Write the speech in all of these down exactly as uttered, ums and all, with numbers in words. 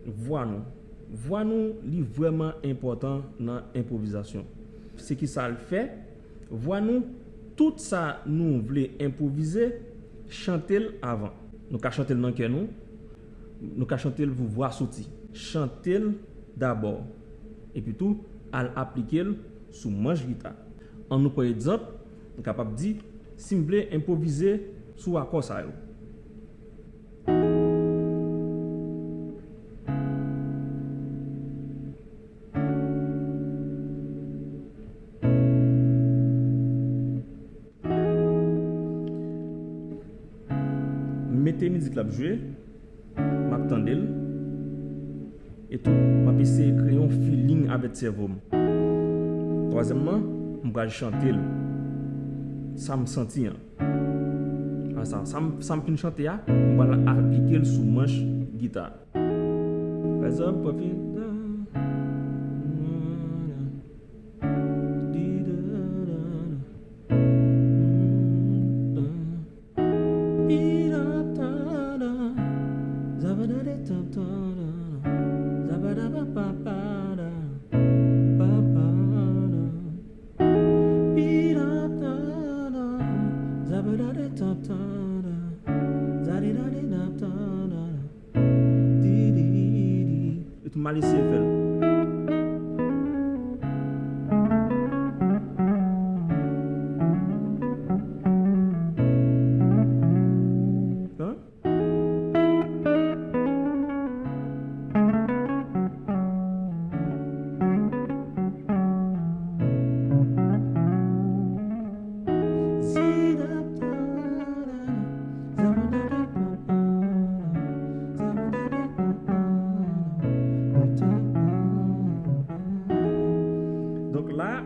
Vwa nou. Vwa nou, li vrèman enpòtan nan enpwovizasyon. Se ki sa l fè, vwa nou, tout sa nou vle enpwovize, chante l avan. Nou ka chante l nan kè nou, nou ka chante l pou vwa soti. Chante l dabò, epi tou, al aplike l sou manch gita. Ann nou pran egzanp, nou kapab di, si m vle enpwovize sou akò sa yo. M mete mizik la ap jwe, m ap tande l, etou m ap eseye kreye yon feeling avèk sèvo m. Twazyèmman, m pral chante l. Sa m santi an. Sa, sa m, sa m fin chante a, m pral aplike l sou manch gita. Pa egzanp, pran fi. Etou m al eseye fè l. An? Donk la,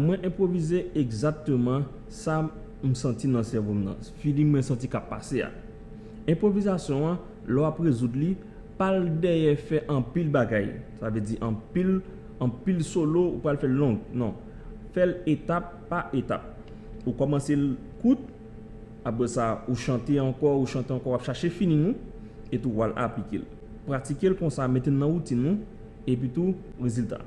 mwen enpwovize egzakteman sa m santi nan sèvo m nan. Feeling mwen santi k ap pase a. Enpwovizasyon an, lè w ap rezoud li, pa al dèyè fè anpil bagay. Sa vle di anpil, anpil solo, ou pral fè l long. Non. Fè l etap pa etap. Ou kòmanse l kout, apre sa, ou chante ankò, ou chante ankò, w ap chache feeling ou, etou w al aplike l. Pratike l konsa, mete l nan woutin ou, epi tou, rezilta.